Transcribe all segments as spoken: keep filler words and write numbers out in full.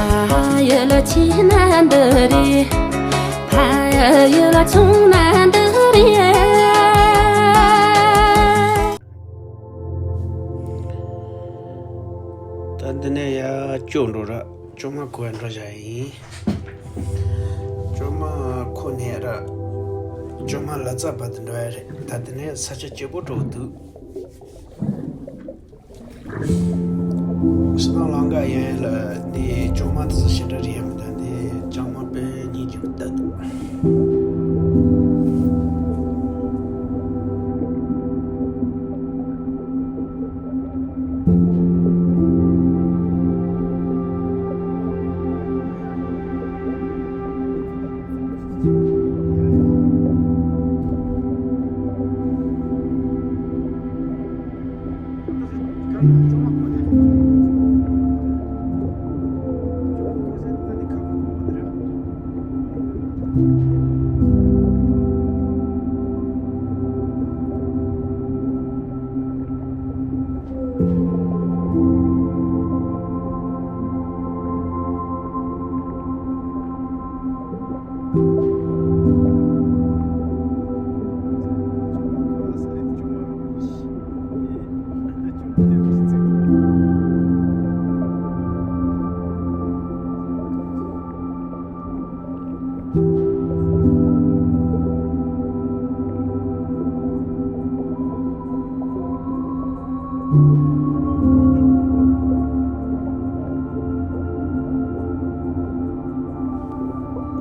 ཕ་ཡུལ་ལ་ཆེ་ན་འདི་རེད། ཕ་ཡུལ་ལ་ཆུང་ན་འདི་རེད། ད་འདི་ནས་ཡར་སྐྱོད་འགྲོ་ར། ཅོ་མ་ཁོ་འགྲོ་བཞག་ཡིན། ཅོ་མ་ཁོ་ནས་ར། ཅོ་མ་ལ་རྩ་བར་དུ་འགྲོ་ཡ་རེད། ད་འདི་ནས་ས་ཆ་སྐྱིད་པོ་འགྲོ་འདུག་ཕྱི་ནང་ལམ་ཀ་ཡན་ལ་འདི་ཅོ་མ་དེ་ཚོ་ཞེ་དྲག་རེད་ཡ་མི་འདུག་འདི་ལྕང་མ་དཔེ་སྙིང་རྗེ་པོ་ལྟ་འདུག་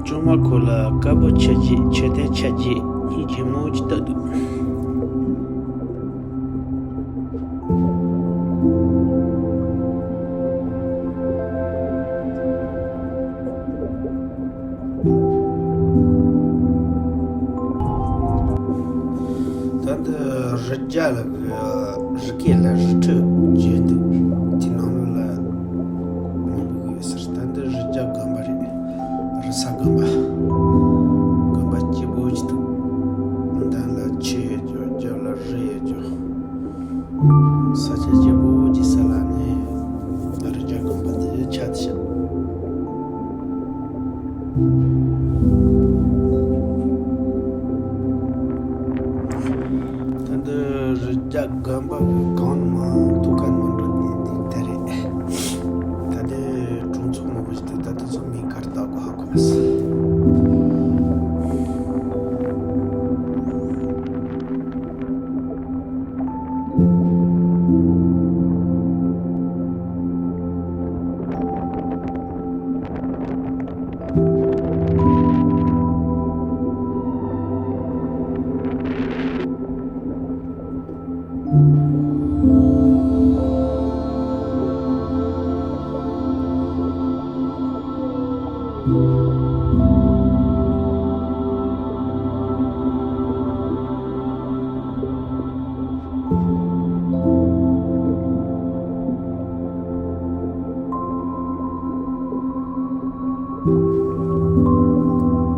ཅོ་མ་ཁོ་ལ་དཀར་པོ་ཆ་གཅིག་མཆོད་རྟེན་ཆ་གཅིག་སྙིང་རྗེ་མོ་ཅིག་ལྟ་འདུག་ད་ལྟ་རི་རྒྱ་ལ་རི་སྐེད་ལ་རི་ཁྲོད་བརྗོད་འདུག་དེ་ནང་ལོགས་ལ་མི་འདུག་ཡོད་ཟེར། ད་ལྟ་རི་རྒྱ་དགོན་པ་རེད། རི་ས་དགོན་པ། དགོན་པ་སྐྱིད་པོ་ཅིག་འདུག་མདུན་ལ་ཆུ་ཡོད་རྒྱུ། རྒྱབ་ལ་རི་ཡོད་རྒྱུ། ས་ཆ་སྐྱིད་པོ་ཅིག་ས་ལ་ནི་རི་རྒྱ་དགོན་པ་དེ་ཆགས་ཤག་ད་ལྟ་རི་རྒྱ་དགོན་པ་གི་སྒང་ནས་མར་ཐུག་ག་མི་འགྲོ་དེ་དེ་ད་རེད། ད་ལྟ་གྲོང་ཚོ་མང་པོ་ཞིག་འདུག་ད་དེ་ཚོ་མིང་ག་རེ་བཏགས་དགོས་ཧ་གོ་མ་སོང་།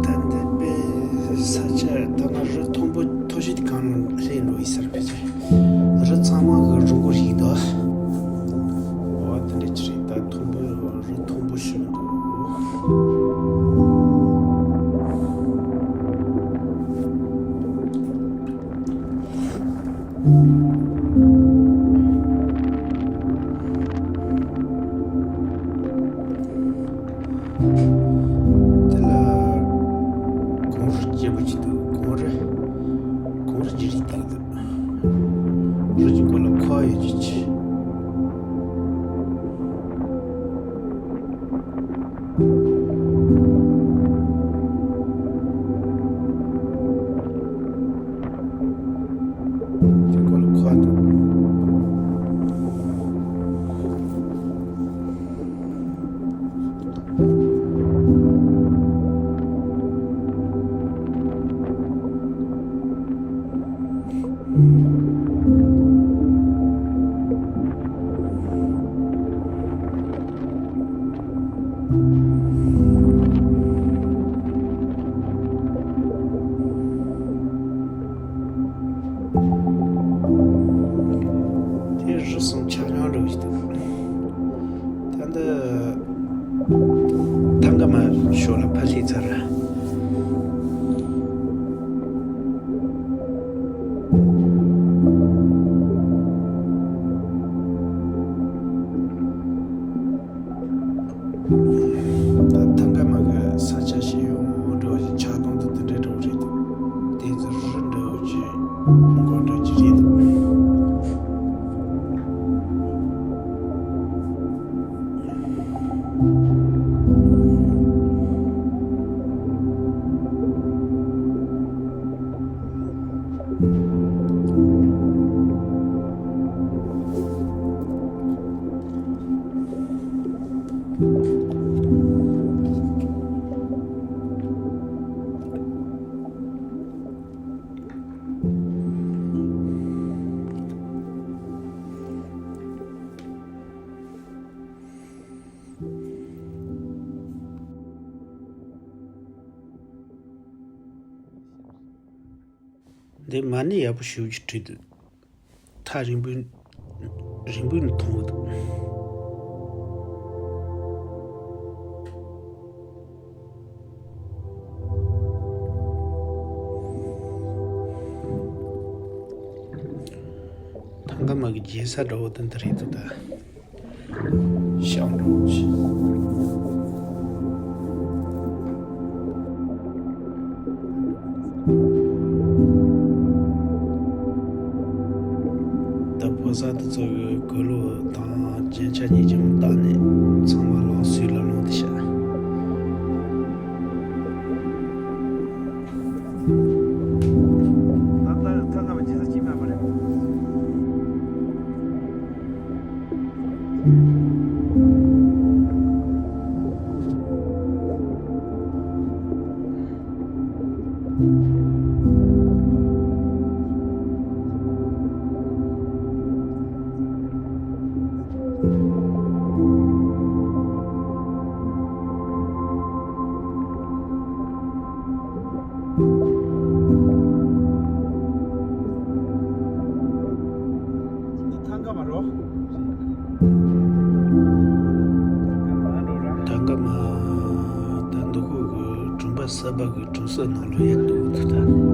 ད་འདི་པའི་ས་ཆ་ད་ང་རི་མཐོན་པོ་མཐོ་ཤོས་དེ་གང་ལ་སླེབས་འགྲོ་ཡི་ཟེར་བས། རི་ཚང་མ་གི་རི་མགོ་ཞིག་འདུག་འོ་དེ་འདྲ་ཅི་རེད། ད་མཐོན་པོ་རི་མཐོན་པོ་ཞིག་འདུག་དེ་ལ་གངས་རི་སྐྱིད་པོ་ཅིག་འདུག་གངས་རི། གངས་རི་ཅི་རིགས་དེ་འདུག་རི་གི་མགོ་ལ་ཁོ་ཡོད་ཀྱི་ཅི། དེ་མགོ་ལ་ཁོ་འདུག་དེ་རི་སོང་ཆ་ལང་འགྲོ་གི་འདུག་ད་འདི། ཐང་ག་མ་ཞོར་ལ་ཕར་སླེབས་ཚར། ད་ཐང་ག་མ་གི་ས་ཆ་ཞིག་ཡོང་འགྲོ་བཞིན་ཆགས་སྡང་དང་དེ་འདྲའི་འགྲོ་གི་རེད་འདུག་དེ་ཚོ་རི་འདྲ་བོ་ཅིག་མགོ་འདྲ་ཅིག་རེད་འདུག་འདི་མ་ཎི་ཡག་པོ་ཞེ་པོ་ཅིག་བྲིས་འདུག་ཐག་རིང་པོའི་རིང་པོའི་ནས་མཐོང་གི་འདུག་ཐང་ག་མ་གི་རྒྱལ་ས་འདྲ་བོ་དེ་འདི་རེད་འདུག་ད། ཤང་འགྲོ་ཆེ། ད་ཕོ་གསར་དེ་ཚོ་གི་གོས་ལོག་དང་རྒྱན་ཆ་ཉིས་ཀྱང་བཏགས་ནས་ཚང་མ་ལག་སོས་ལ་ལོང་དེ་ཤ། ད་ལྟ་ཐང་ག་མ་རྒྱལ་ས་ཅིག་མེད་པ་རེད། ཐང་ག་མ་རོ། ཐང་ག་མ། ད་འདི་ཁོ་གི་གྲོང་པ་གསར་པ་གི་གྲོང་གསེབ་ནང་ལོགས་ཡར་འདུག་འདུག་ད།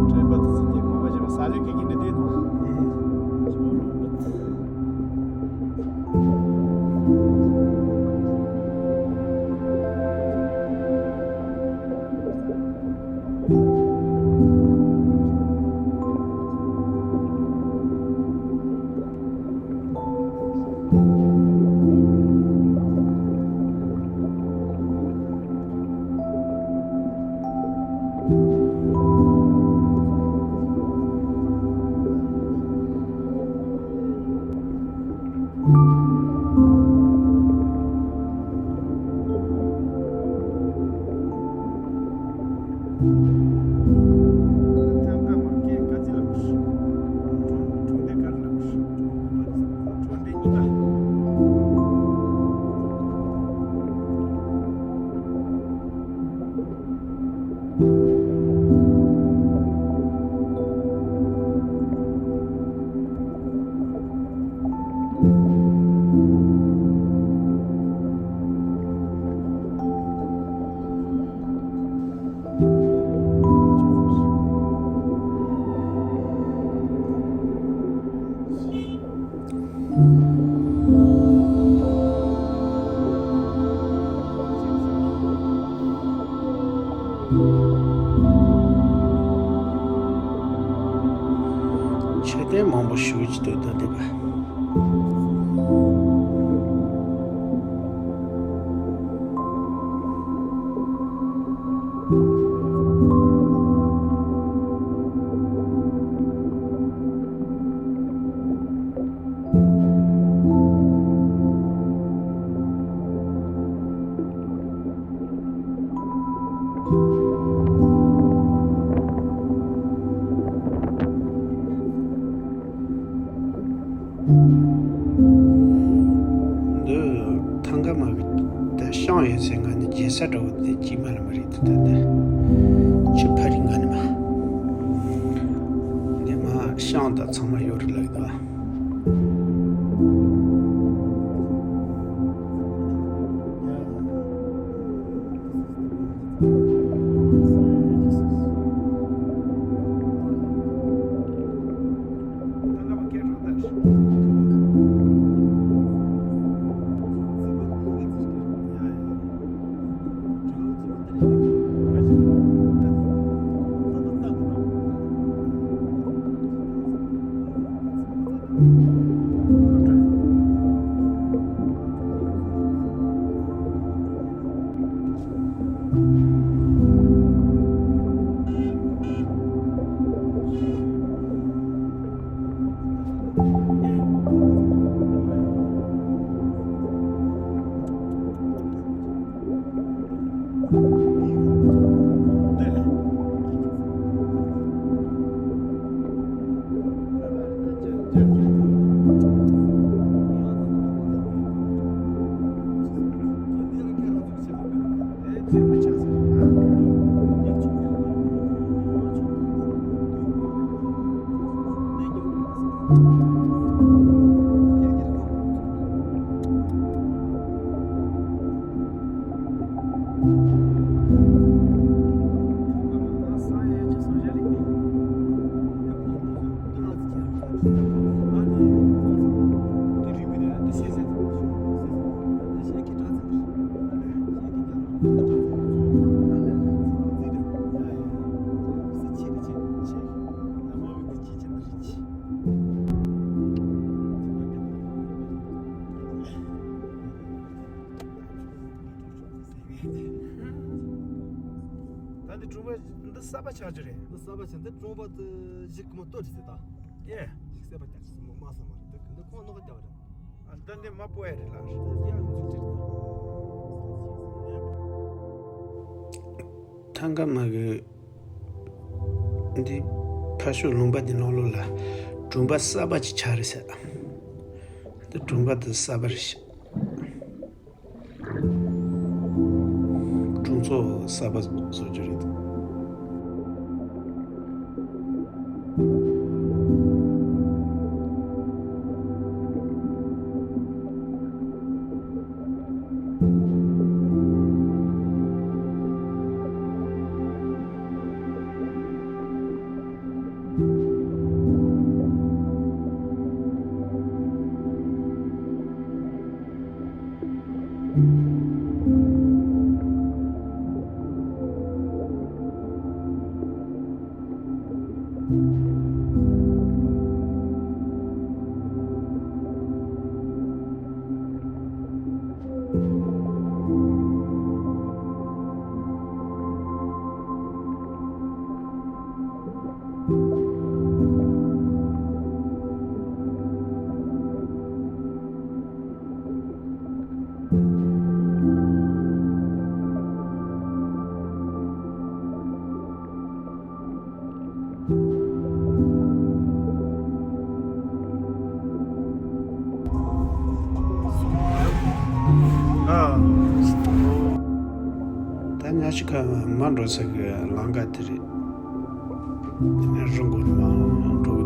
སྤྲིན་པ་དེ་ཚོ་དེ་ངོ་མ་བྱས་པ་ས་ལེ་ཁེ་གི་ནི་དེ་ནོ། མཆོད་རྟེན་མང་པོ་ཞེ་པོ་ཅིག་འདུག་ད་འདི་པ། ཡོད་ཚེ་ང་ནི་རྒྱལ་ས་འདྲ་བོ་དེ་གཅིག་མ་ལ་མ་རེད་དུ་ད་ནི། ཆུ་ཕ་རི་ང་ནི་མ། འདི་མ་ཤང་དང་ཚང་མ་ཡོད་རེད་ལགས་དོ། ད་འདི་གྲོང་པ་འདི་གསར་པ་ཆགས་རྒྱུ་རེད། འདི་གསར་པ་ཆགས། འདི་གྲོང་པ་དེ་གཞི་གི་མོ་ལྟོ་རེད་ཟེར་ད། ཨེ། གཞི་གསར་པ་ཆགས་སོང་མོ་མ་སོང་མ་རེད། འདི་འདི་ཁོང་ནོ་ག་བརྒྱབ་རེད། ཨ་འདི་འདི་མ་པོ་ཨེ་རེད་ལ། འདི་ཡང་འཛུགས་ཀྱི་རེད་ད། ཐང་ག་མ་གི་འདི་ཕ་ཤོད་ལུང་པ་འདི་ནང་ལོགས་ལ་གྲོང་པ་གསར་པ་ཅིག་ཆགས་རེད་ཟེར། འདི་གྲོང་པ་འདི་གསར་པ་རེད་ཤག་གྲོང་ཚོ་གསར་པ་བཟོ་རྒྱུ་རེད། ད་ཉ་ཆུ་ཁ་མ་འགྲོ་ས་གི་ལམ་ཁ་དེ་རེད། དེ་ནས་རི་མགོ་ནས་མར་འགྲོ་གི་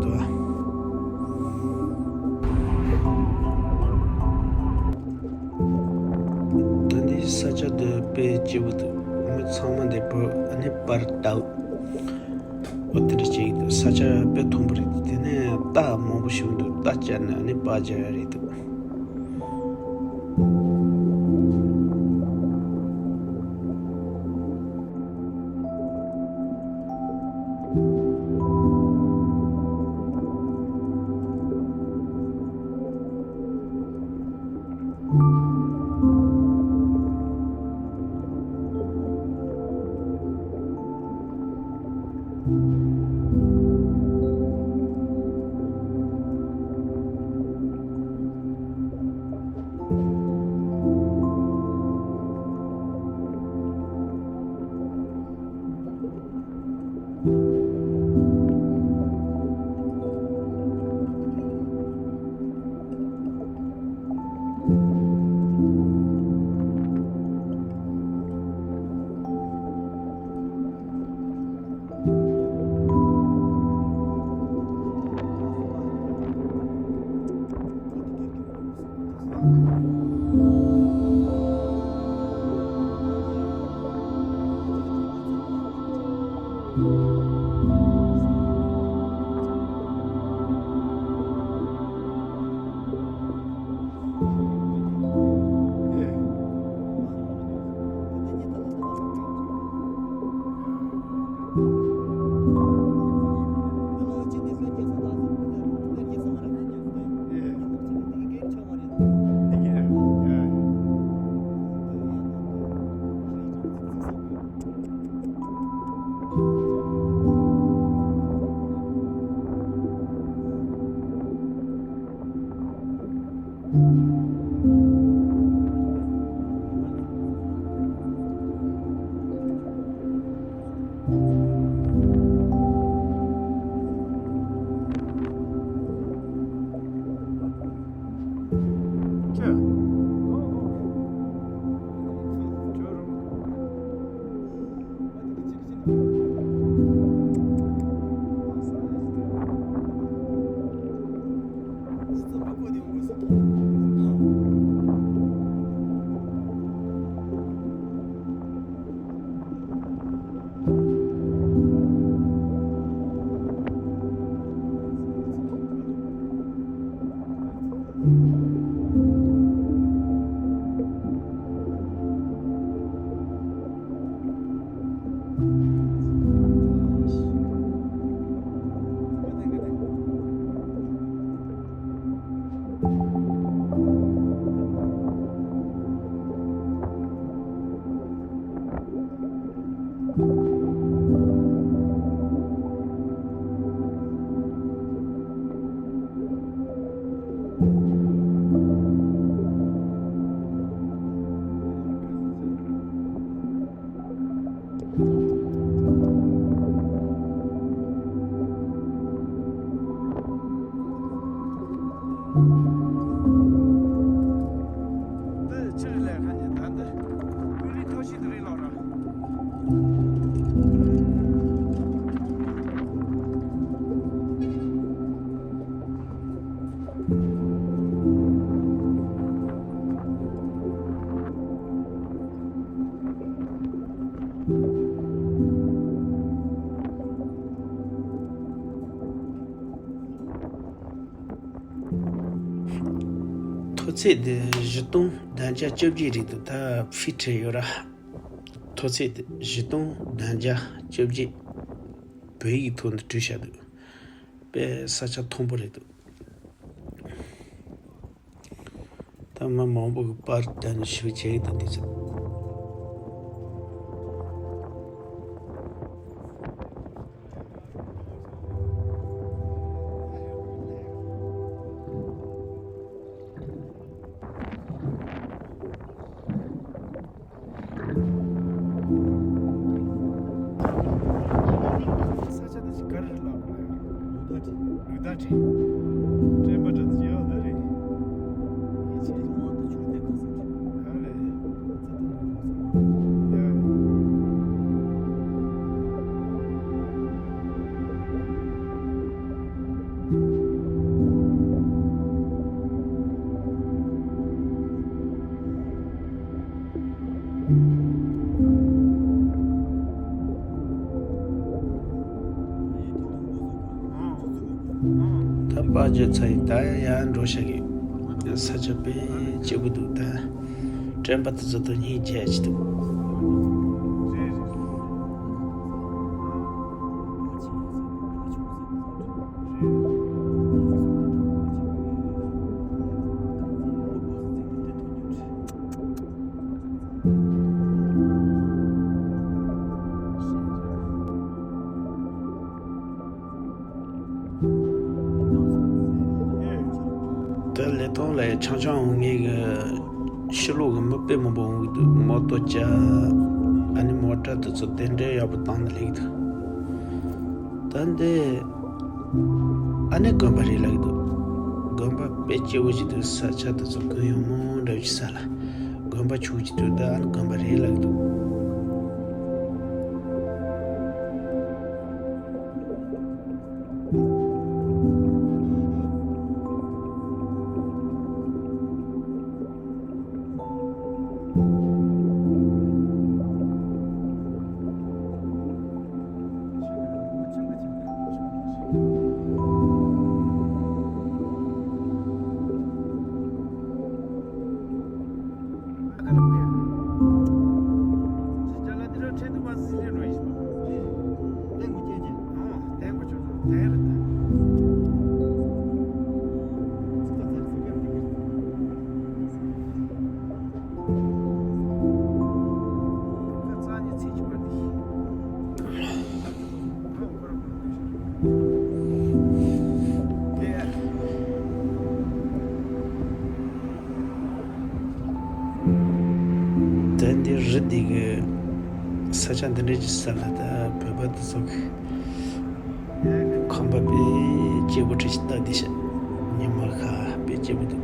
འདུག་ད་འདི་ས་ཆ་འདི་དཔེ་སྐྱིད་པོ་འདུག་མི་ཚང་མ་འདི་བོད་ཨ་ནི་པར་ལྟ། འོ་དེ་འདྲ་བྱེད་ཀྱི་འདུག་ས་ཆ་དཔེ་མཐོན་པོ་རེད། དེ་ནས་རྟ་མང་པོ་ཞིག་འདུག་རྟ་བཅར་ནས་ཨ་ནི་པར་རྒྱག་ཡ་རེད་འདུག་འདི་ཕྱིར་ལས་ཁ་ཉིན་ད་འདི་ཀུན་རིག་ཐོག་ཤིག་ཏུ་རིག་ལོག་ར། མཐོ་ཚད་འདི་བཞི་སྟོང་བདུན་བརྒྱ་བཅོ་བརྒྱད་རེད་འདུག་ད་ཕི་ཊི་ཡོད་ར། མཐོ་ཚད་འདི་བཞི་སྟོང་བདུན་བརྒྱ་བཅོ་བརྒྱད། བོད་ཡིག་ཐོག་ནས་བྲིས་བཞག་འདུག་དཔེ་ས་ཆ་མཐོན་པོ་རེད་འདུག་ད་མི་མང་པོ་གི་པར་དང་ཞིབ་བྱེད་ཀྱི་འདུག་འདི་ཚོ། ས་ཆ་འདི་ཅིག་ག་རེ་རེད་ལབ་དགོས་ཡ། ལུགས་བདག་ཁྲི། ལུགས་བདག་ཁྲི། དྲན་པ་འདྲ་ཅིག་ཡོད་ད་རེད། ཡིད་ཆེས་མང་དུ་བྱུང་སྟེ་ག་ས་ཀྱི། ག་རེད། ཚ་ཐུང་མང་སོང་། ཡ་ཡ། ད་པར་བརྒྱབ་ཚར་ཡིན། ད་ཡར་འགྲོ་བྱ་གི། ས་ཆ་དཔེ་སྐྱིད་པོ་འདུག་ད་དྲན་པ་དེ་ཚོ་དང་སྙིང་རྗེ་ཆེ་འདུག་ད་ལི་ཐང་ལ་ཆང་ཆང་འོང་མཁན་གྱི་ཕྱི་ལོགས་ཀྱི་མི་དཔེ་མང་པོ་འོང་གི་འདུག་མོ་ཏོ་བཅའ། ཨ་ནི་མོ་ཊ་དེ་ཚོ་དེ་འདྲའི་ཡག་པོ་བཏང་ནས་སླེབས་ཀྱི་འདུག་ད་འདི་ཨ་ནི་དགོན་པ་རེད་ལབ་ཀྱི་འདུག་དགོན་པ་དཔེ་སྐྱིད་པོ་ཞིག་འདུག་ས་ཆ་དེ་ཚོ་གུ་ཡངས་མོ་འདྲ་བོ་ཞིག་ས་ལ་དགོན་པ་ཆུང་ཞིག་འདུག་ད་ཨ་ནི་དགོན་པ་རེད་ལབ་ཀྱི་འདུག་ད་འདི་རི་འདི་གི་ས་ཆ་འདི་འདྲ་ཅིག་ས་ལ་ད་བོད་པ་དེ་ཚོ་གི་ཁང་པ་དཔེ་སྐྱིད་པོ་བྲིས་ཤིག་ལྟ་དེ་ཤ་ཉི་མ་ཁ་དཔེ་སྐྱིད་པོ་འདུག་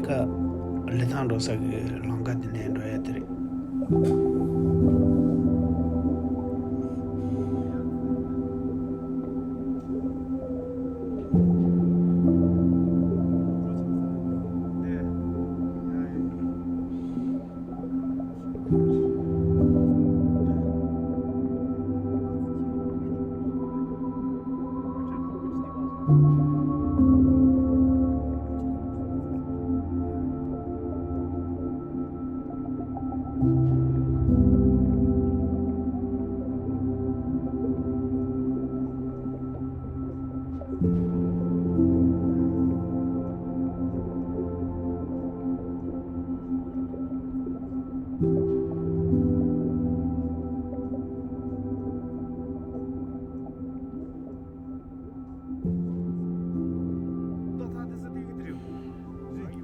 ཀ་ལི་ཐང་འགྲོ་ས་གི་ལམ་ཁ་དེ་ནས་འགྲོ་ཡ་དེ་རེད།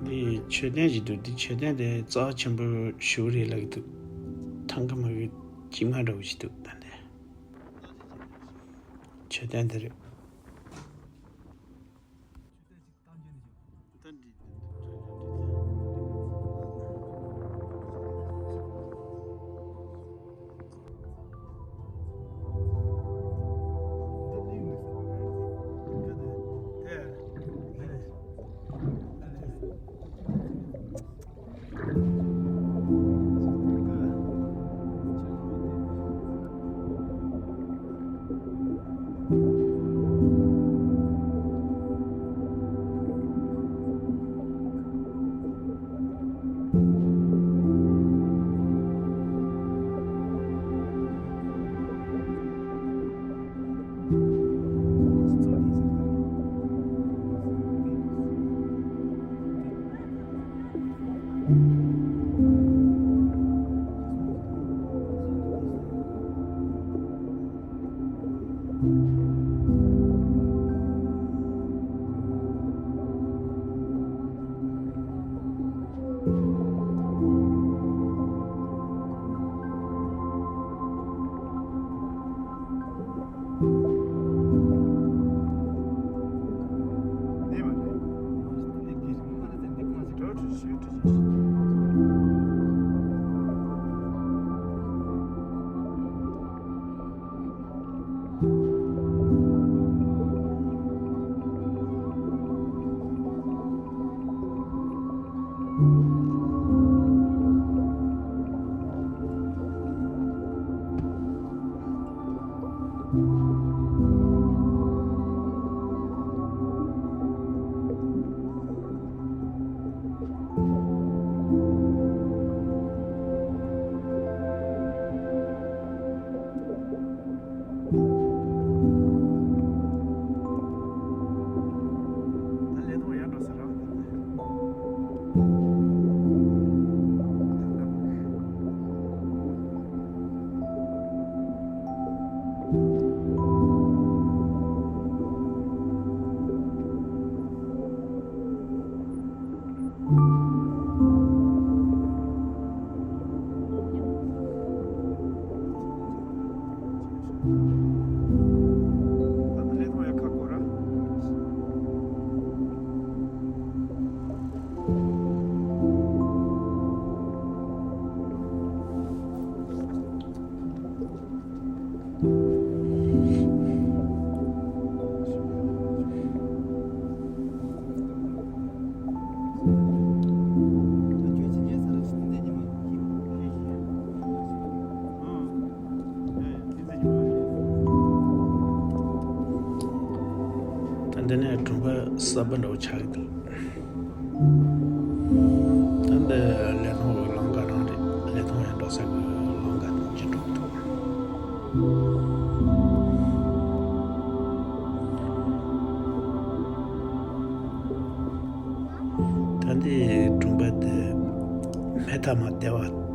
འདི་མཆོད་རྟེན་ཞིག་འདུག་འདི་མཆོད་རྟེན་དེ་རྩ་བ་ཆེན་པོ་ཞེ་པོ་རེད་ལབ་ཀྱི་འདུག་ཐང་ག་མ་གི་དཀྱིལ་མ་འདྲ་བོ་ཞིག་འདུག་ད་འདི་མཆོད་རྟེན་དེ་རེད། ད་འདི་ནས་གྲོང་པ་གསར་པ་འདྲ་བོ་ཆགས་ཀྱི་འདུག་ད་འདི་ལི་ཐང་གི་ལམ་ཁ་རང་རེད། ལི་ཐང་ཡང་འགྲོ་ས་གི་ལམ་ཁ་དང་ཅི་འགྲོ་གི་འདུག་ད་འདི་གྲོང་པ་དེ་མེ་ཐ་མ་སྡེ་བ་